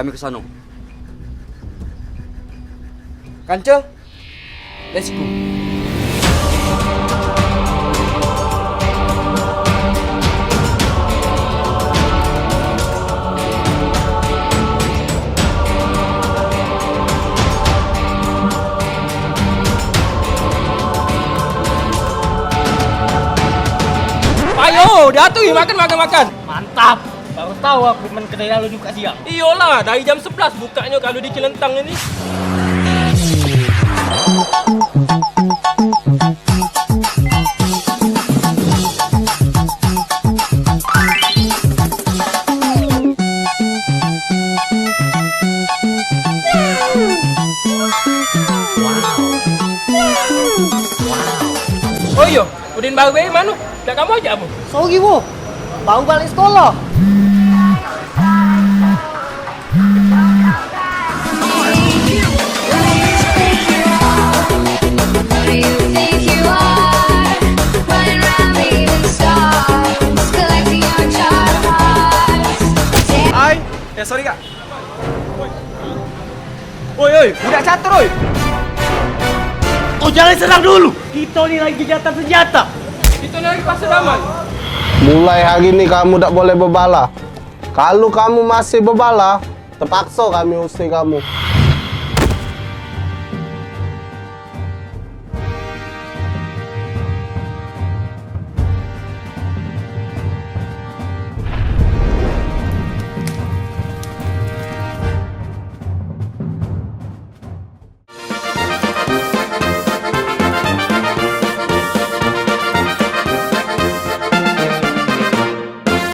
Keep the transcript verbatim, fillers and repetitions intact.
Kami ke sano. Kanca, let's go. Ayo, dah tu, makan, makan, makan. Mantap. Baru tahu aku men kedai lalu juga siang. Iyolah, dari jam sebelas bukaknyo kalu di Cilentang ini. Oh iyo, Udin baru bae mano? Dak kamu ajak aku? Sorry, Wo. Baru balik sekolah. Ai, eh, sorry, Kak. Oi, oi, budak catur, oi. Oh, jangan serang dulu. Kita ni lagi gencatan senjata. Kita ni lagi fase damai. Mulai hari ni kamu dak boleh bebala. Kalu kamu masih bebala, terpakso kami usir kamu.